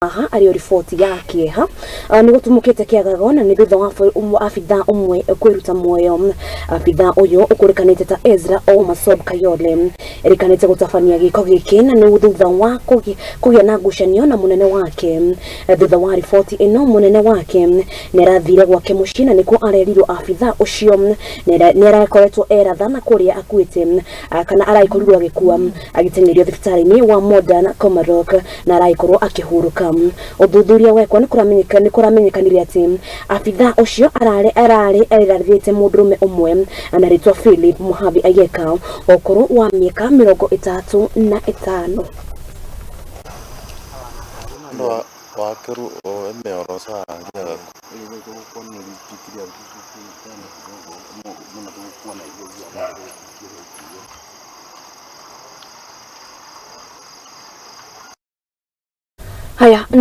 Haha arĩ o riboti ya kĩeha. Nĩ gũtumũkĩte kĩagago na nĩ thutha wa abithaa ũmwe kwĩruta muoyo. Abithaa ũyũ ũkũrĩkanĩte ta Ezra Omasob Kayole erĩkanĩte gũtabania gĩko gĩkĩ na nĩ thutha wa kũgĩa na ngucanio na mũnene wake. Thutha wa riboti ĩno, mũnene wake nĩ arathire gwake mũciĩ na nĩkuo arerirwo abithaa ũcio nĩ arakoretwo eratha na kũrĩa akuĩte kana aragĩkorirwo agĩkua agĩteng'erio thibitarĩ-inĩ wa Modern Komarok na aragĩkorwo akĩhurũka. Ũthuthuria wekwo nĩ kũramenyekanire atĩ abithaa ũcio ararĩ ararĩ erarĩrĩte mũndũrũme ũmwe na rĩtwa Philip Muhabi Ayeka wa ũkũrũ wa mĩaka 35.